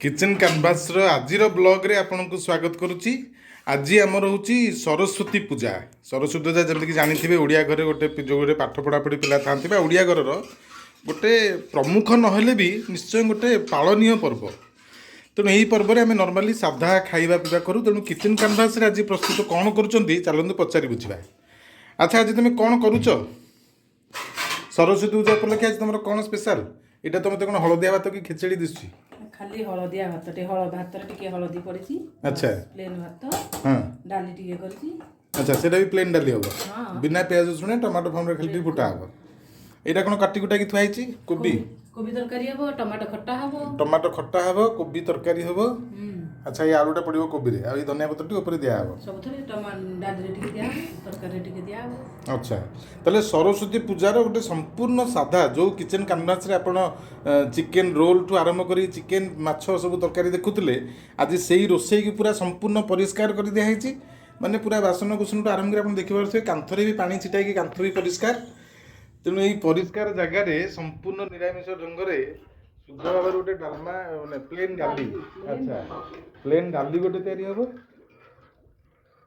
Kitchen କ୍ୟାନଭାସ୍ର ଆଜିର ବ୍ଲଗ୍ରେ ଆପଣଙ୍କୁ ସ୍ୱାଗତ କରୁଛି। ଆଜି ଆମର ହେଉଛି ସରସ୍ୱତୀ ପୂଜା। ସରସ୍ୱତୀ ପୂଜା ଯେମିତିକି ଜାଣିଥିବେ, ଓଡ଼ିଆ ଘରେ ଗୋଟେ ଯେଉଁ ଗୋଟେ ପାଠ ପଢ଼ାପଢ଼ି ପିଲା ଥାଆନ୍ତି ବା ଓଡ଼ିଆ ଘରର ଗୋଟେ ପ୍ରମୁଖ ନହେଲେ ବି ନିଶ୍ଚୟ ଗୋଟେ ପାଳନୀୟ ପର୍ବ। ତେଣୁ ଏହି ପର୍ବରେ ଆମେ ନର୍ମାଲି ସାଧା ଖାଇବା ପିଇବା କରୁ। ତେଣୁ କିଚେନ୍ କ୍ୟାନଭାସ୍ରେ ଆଜି ପ୍ରସ୍ତୁତ କ'ଣ କରୁଛନ୍ତି, ଚାଲନ୍ତୁ ପଚାରି ବୁଝିବା। ଆଚ୍ଛା, ଆଜି ତୁମେ କ'ଣ କରୁଛ? ସରସ୍ୱତୀ ପୂଜା ଉପଲକ୍ଷେ ଆଜି ତୁମର କ'ଣ ସ୍ପେଶାଲ? ଏଇଟା ତ ମୋତେ କ'ଣ ହଳଦିଆ ଭାତ କି ଖେଚେଡ଼ି ଦିଶୁଛି। ଖାଲି ହଳଦିଆ ଭାତ, ଟିକେ ଭାତରେ ଟିକେ ହଳଦୀ ପଡ଼ିଛି। ପ୍ଲେନ୍ ଭାତ। ଡାଲି ଟିକେ କରିଛି। ଆଚ୍ଛା, ସେଇଟା ବି ପ୍ଲେନ୍ ଡାଲି ହବ? ହଁ। ବିନା ପିଆଜ ରସୁଣ, ଟମାଟୋ ଫମାଟୋ, ଖାଲି ଟିକେ ଫୁଟା ହବ। ଏଇଟା କ'ଣ କାଟି କୁଟାକି ଥୁଆ ହେଇଛି? କୋବି। କୋବି ତରକାରୀ ହବ, ଟମାଟୋ ଖଟା ହବ। ଟମାଟୋ ଖଟା ହବ, କୋବି ତରକାରୀ ହବ। ଆଚ୍ଛା, ଏଇ ଆଳୁଟା ପଡ଼ିବ କୋବିରେ ଆଉ ଏଇ ଧନିଆ ପତ୍ର ଟିକେ ଉପରେ ଦିଆହବ। ସବୁଥିରେ ଡାଲିରେ ଟିକେ ଦିଆହବ, ତରକାରୀରେ ଟିକେ ଦିଆହବ। ଆଚ୍ଛା, ତାହେଲେ ସରସ୍ୱତୀ ପୂଜାର ଗୋଟେ ସମ୍ପୂର୍ଣ୍ଣ ସାଧା, ଯେଉଁ କିଚେନ୍ କାନଭାସରେ ଆପଣ ଚିକେନ୍ ରୋଲ୍ଠୁ ଆରମ୍ଭ କରି ଚିକେନ୍, ମାଛ ସବୁ ତରକାରୀ ଦେଖୁଥିଲେ, ଆଜି ସେଇ ରୋଷେଇକି ପୁରା ସମ୍ପୂର୍ଣ୍ଣ ପରିଷ୍କାର କରି ଦିଆହେଇଛି। ମାନେ ପୁରା ବାସନ କୁସନଠୁ ଆରମ୍ଭ କରି ଆପଣ ଦେଖିପାରୁଥିବେ, କାନ୍ଥରେ ବି ପାଣି ଛିଟାଇକି କାନ୍ଥ ବି ପରିଷ୍କାର। ତେଣୁ ଏଇ ପରିଷ୍କାର ଜାଗାରେ ସମ୍ପୂର୍ଣ୍ଣ ନିରାମିଷ ଢଙ୍ଗରେ ଶୁଦ୍ଧ ଭାବରେ ଗୋଟେ ଡାଲମା, ମାନେ ପ୍ଲେନ୍ ଡାଲି। ଆଚ୍ଛା, ପ୍ଲେନ୍ ଡାଲି ଗୋଟେ ତିଆରି ହେବ।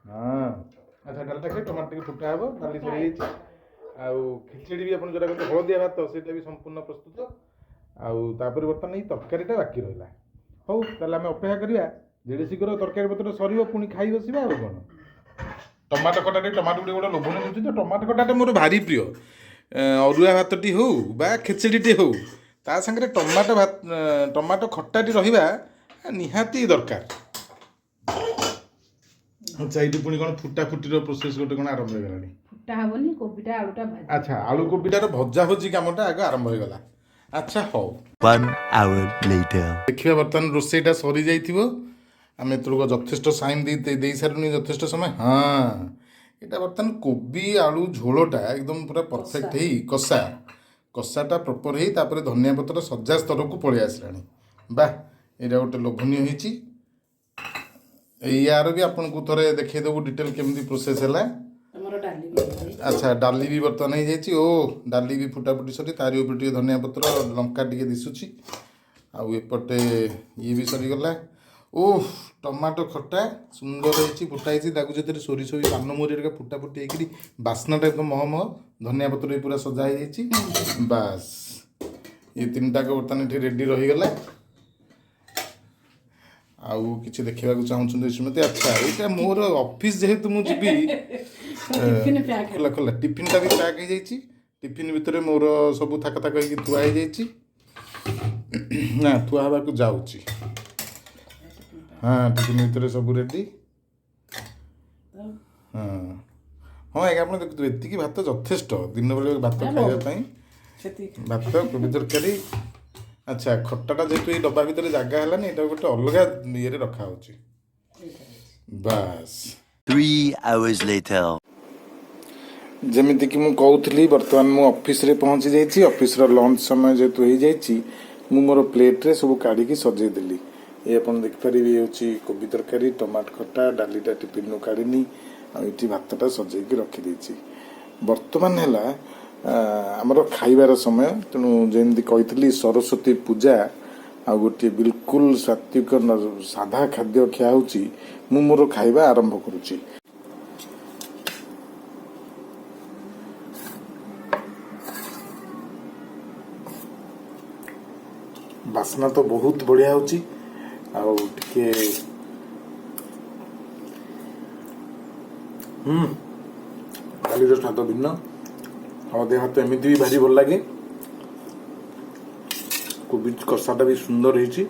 ହଁ, ଆଚ୍ଛା, ଡାଲିଟା ଖାଇ ଟମାଟୋ ଟିକେ ଫୁଟା ହେବ। ଡାଲି ସରିଯାଇଛି। ଆଉ ଖେଚେଡ଼ି ବି, ଆପଣ ଯେଉଁଟା କହନ୍ତି ହଳଦିଆ ଭାତ, ସେଇଟା ବି ସମ୍ପୂର୍ଣ୍ଣ ପ୍ରସ୍ତୁତ। ଆଉ ତାପରେ ବର୍ତ୍ତମାନ ଏଇ ତରକାରୀଟା ବାକି ରହିଲା। ହଉ, ତାହେଲେ ଆମେ ଅପେକ୍ଷା କରିବା, ଯେଡ଼େ ଶୀଘ୍ର ତରକାରୀ ପତ୍ର ସରିବ ପୁଣି ଖାଇ ବସିବା। ଆଉ କ'ଣ? ଟମାଟୋ ଖଟାଟି, ଟମାଟୋ ଗୁଡ଼ିକ ଗୋଟେ ଲୋଭନୀୟ ହେଉଛି ତ। ଟମାଟୋ ଖଟାଟା ମୋର ଭାରି ପ୍ରିୟ। ଅରୁଆ ଭାତଟି ହଉ ବା ଖେଚେଡ଼ିଟି ହଉ, ତା ସାଙ୍ଗରେ ଟମାଟୋ ଭାତ, ଟମାଟୋ ଖଟାଟି ରହିବା ନିହାତି ଦରକାର। ଆଚ୍ଛା, ଏଇଠି ପୁଣି କ'ଣ ଫୁଟା ଫୁଟିର ପ୍ରୋସେସ୍ ଗୋଟେ କ'ଣ ଆରମ୍ଭ ହେଇଗଲାଣି? ଫୁଟା ହବନି, କୋବିଟା ଆଳୁଟା ଭାଜି। ଆଚ୍ଛା, ଆଳୁ କୋବିଟାର ଭଜା ଭଜି କାମଟା ଆଗ ଆରମ୍ଭ ହେଇଗଲା। ଆଚ୍ଛା, ହଉ। One hour later. ଦେଖିବା, ବର୍ତ୍ତମାନ ରୋଷେଇଟା ସରିଯାଇଥିବ। ଆମେ ଏତେବେଳକୁ ଯଥେଷ୍ଟ ସାଇନ୍ ଦେଇ ସାରିଲୁଣି, ଯଥେଷ୍ଟ ସମୟ। ହଁ, ଏଇଟା ବର୍ତ୍ତମାନ କୋବି ଆଳୁ ଝୋଳଟା ଏକଦମ ପୁରା ପରଫେକ୍ଟ ହେଇ, କଷାଟା ପ୍ରପର୍ ହେଇ, ତାପରେ ଧନିଆ ପତ୍ର ସଜା ସ୍ତରକୁ ପଳେଇ ଆସିଲାଣି। ବାহ, ଏଇଟା ଗୋଟେ ଲୋଭନୀୟ ହେଇଛି। ଏଇଆର ବି ଆପଣଙ୍କୁ ଥରେ ଦେଖେଇଦେବୁ ଡିଟେଲ୍ କେମିତି ପ୍ରୋସେସ୍ ହେଲା। ତମର ଡାଲି ବି ହେଇଯାଇଛି। ଆଚ୍ଛା, ଡାଲି ବି ବର୍ତ୍ତମାନ ହେଇଯାଇଛି। ଓ, ଡାଲି ବି ଫୁଟା ଫୁଟି ସରି ତାରି ଉପରେ ଟିକେ ଧନିଆ ପତ୍ର, ଲଙ୍କା ଟିକେ ଦିଶୁଛି। ଆଉ ଏପଟେ ଇଏ ବି ସରିଗଲା। ଓହ, ଟମାଟୋ ଖଟା ସୁନ୍ଦର ହେଇଛି, ଫୁଟା ହେଇଛି। ତାକୁ ସେଥିରେ ସୋରିଷ ବି, ପାନମହୁରି ହେରିକା ଫୁଟା ଫୁଟି ହେଇକିରି ବାସ୍ନାଟା ଏକଦମ ମହ ମହ। ଧନିଆ ପତ୍ର ବି ପୁରା ସଜା ହେଇଯାଇଛି। ବାସ୍, ଇଏ ତିନିଟାକ ବର୍ତ୍ତମାନ ଏଠି ରେଡ଼ି ରହିଗଲା। ଆଉ କିଛି ଦେଖିବାକୁ ଚାହୁଁଛନ୍ତି ଶ୍ରୀମତୀ? ଆଚ୍ଛା, ଏଇଟା ମୋର ଅଫିସ୍ ଯେହେତୁ ମୁଁ ଯିବି। Tiffin pack. ଖୋଲା ଖୋଲା, ଟିଫିନ୍ଟା ବି ପ୍ୟାକ୍ ହେଇଯାଇଛି। ଟିଫିନ୍ ଭିତରେ ମୋର ସବୁ ଥାକ ଥାକ ହେଇକି ଥୁଆ ହେଇଯାଇଛି, ନା ଥୁଆ ହେବାକୁ ଯାଉଛି। ହଁ, ଟିଫିନ୍ ଭିତରେ ସବୁ ରେଡ଼ି। ହଁ ହଁ ଆଜ୍ଞା, ଆପଣ ଦେଖୁଥିବେ, ଏତିକି ଭାତ ଯଥେଷ୍ଟ ଦିନ ବେଳେ ଭାତ ଖାଇବା ପାଇଁ। ସେତିକି। ଭାତ, କୋବି ତରକାରୀ। ଆଚ୍ଛା, ଖଟାଟା ଯେହେତୁ ଏଇ ଡବା ଭିତରେ ଜାଗା ହେଲାନି, ଏଇଟା ଗୋଟେ ଅଲଗା ଇଏରେ ରଖାହେଉଛି। ବାସ୍। 3 hours later. ଯେମିତିକି ମୁଁ କହୁଥିଲି, ବର୍ତ୍ତମାନ ମୁଁ ଅଫିସରେ ପହଞ୍ଚି ଯାଇଛି। ଅଫିସର ଲଞ୍ଚ ସମୟ ଯେହେତୁ ହେଇଯାଇଛି, ମୁଁ ମୋର ପ୍ଲେଟ୍ରେ ସବୁ କାଢ଼ିକି ସଜେଇ ଦେଲି। ଏ ଆପଣ ଦେଖିପାରିବେ, ଇଏ ହେଉଛି କୋବି ତରକାରୀ, ଟମାଟୋ ଖଟା, ଡାଲିଟା ଟିଫିନ୍ରୁ କାଢ଼ିନି, ଆଉ ଏଠି ଭାତଟା ସଜେଇକି ରଖିଦେଇଛି। ବର୍ତ୍ତମାନ ହେଲା ଆମର ଖାଇବାର ସମୟ। ତେଣୁ ଯେମିତି କହିଥିଲି, ସରସ୍ୱତୀ ପୂଜା ଆଉ ଗୋଟିଏ ବିଲକୁଲ ସାତ୍ବିକ ସାଧା ଖାଦ୍ୟ ଖିଆ ହେଉଛି। ମୁଁ ମୋର ଖାଇବା ଆରମ୍ଭ କରୁଛି। ବାସ୍ନା ତ ବହୁତ ବଢ଼ିଆ ହେଉଛି। ଆଉ ଟିକେ ଡାଲିର ସ୍ୱାଦ ଭିନ୍ନ। ହଳଦିଆ ଭାତ ଏମିତି ବି ଭାରି ଭଲ ଲାଗେ। କୋବି କଷାଟା ବି ସୁନ୍ଦର ହେଇଛି।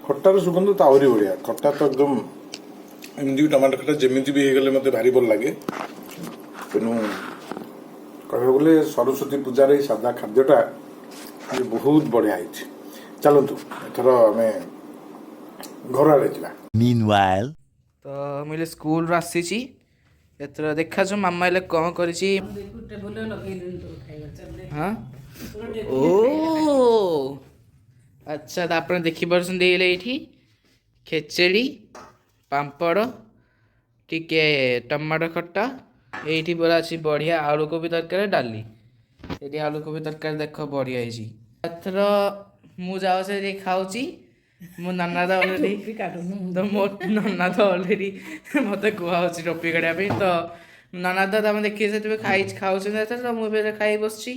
ଖଟାର ସୁଗନ୍ଧ ତ ଆହୁରି ବଢ଼ିଆ। ଖଟା ତ ଏକଦମ ଏମିତି ବି ଟମାଟୋ ଖଟା ଯେମିତି ବି ହେଇଗଲେ ମୋତେ ଭାରି ଭଲ ଲାଗେ। ତେଣୁ କହିବାକୁ ଗଲେ ସରସ୍ୱତୀ ପୂଜାରେ ଏଇ ସାଧା ଖାଦ୍ୟଟା ଆଜି ବହୁତ ବଢ଼ିଆ ହେଇଛି। ଚାଲନ୍ତୁ, ଏଥର ଆମେ ଘର ଆଡ଼େ ଯିବା। Meanwhile. ତ ମୁଁ ହେଲେ ସ୍କୁଲରୁ ଆସିଛି ଏଥର। ଦେଖାଯାଉ ମାମା ହେଲେ କ'ଣ କରିଛି। ଦେଖୁ, ଟେବୁଲରେ ଲଗେଇଲେଣି ତୋର ଖାଇବା, ଚାଲ। ହଁ। ତୋର ଓ, ଆଚ୍ଛା, ତ ଆପଣ ଦେଖିପାରୁଛନ୍ତି, ହେଲେ ଏଇଠି ଖେଚେଡ଼ି, ପାମ୍ପଡ଼, ଟିକେ ଟମାଟୋ ଖଟା, ଏଇଠି ପୁରା ଅଛି ବଢ଼ିଆ ଆଳୁ କୋବି ତରକାରୀ, ଡାଲି। ଏଇଠି ଆଳୁ କୋବି ତରକାରୀ ଦେଖ, ବଢ଼ିଆ ହେଇଛି। ଏଥର ମୁଁ ଯାଉଛି ସେଠି ଖାଉଛି। ମୋ ନାନା ତ ଅଲରେଡ଼ି ଟୋପି କାଢୁନୁ। ତ ମୋ ନନା ତ ଅଲରେଡ଼ି ମୋତେ କୁହାହେଉଛି ଟୋପି କାଢ଼ିବା ପାଇଁ। ତ ନନା ତ ତମେ ଦେଖିକି ସେଥିପାଇଁ ଖାଉଛନ୍ତି ଏଥର। ତ ମୁଁ ଏବେ ଖାଇ ବସିଛି।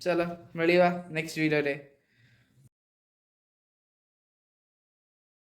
ଚାଲ ମିଳିବା ନେକ୍ସଟ ଭିଡ଼ିଓରେ।